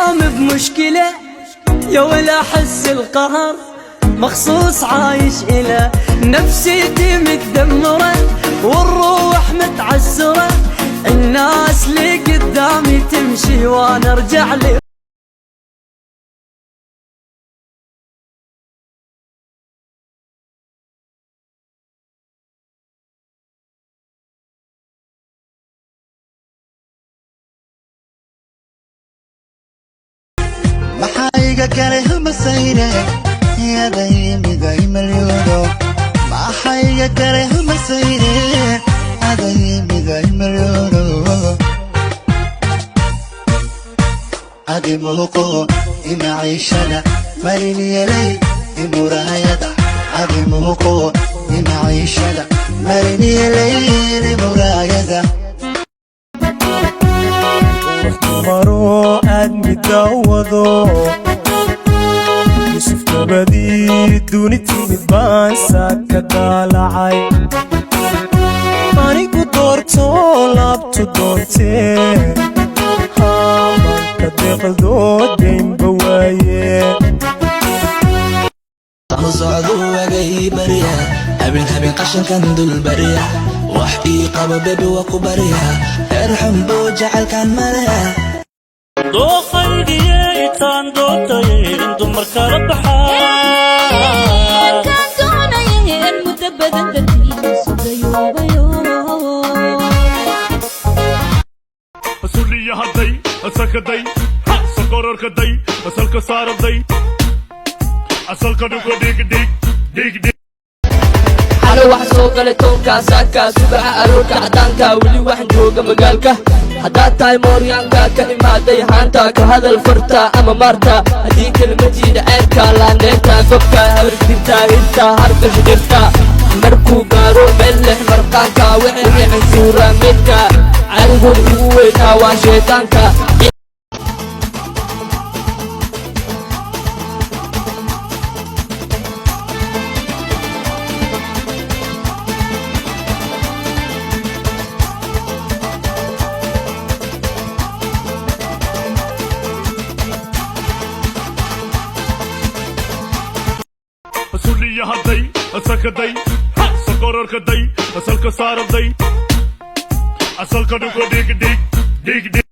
يوم بمشكلة يا ولا أحس القهر، مخصوص عايش إلى نفسيتي متدمرة والروح متعسرة. الناس اللي قدامي تمشي وانا ارجع لي. Maxaa iga galay hamasayne adayimiday malyuuno? Maxaa iga galay hamasayne adayimiday malyuuno? Adi muuqo imaciishada mariniyelay imuraayada. Adi muuqo imaciishada mariniyelay imuraayada. Dumaro aad midaawado, Yusuf dabadii duni timid baan saaka daalacay. Anigu doorto, laabtu doontee, haamanka deeqdoo daynba waaye. Socdu wagay barya, habeen habeen qashinkan dul barya. Wax ii qabo baby, waa ku barya, reer xunbuu jecelkan male. Dooqaygiye itaan doortay in dumar kala baxaa. Kaan doonayeen muddo badan dartiisu dayoobayo. Suliya hadday asakaday, sokororkaday, asalka saaraday, asalka dhuka dhig dhig dhig dhig. Xalo waxa soo galay toonka saaka, subaxa aroorka cadaanka. Weli waxaan jooga magaalka. Haddaad tahay mooryaanka ka imaaday haanta, ka hadal farta ama maarta. Haddii kelmadiida ceebka, laandheerta, gobka, habargirta, hirta, harka, shijirta. Markuu gaaro meel leh marqaanka, waxay riixan suura meydka. Cadowgooda ugu weynaa waa shaytaanka. Suliya hadday asakaday, sokororkaday, asalka saaraday, asalka dhuka dhig dhig dhig dhig.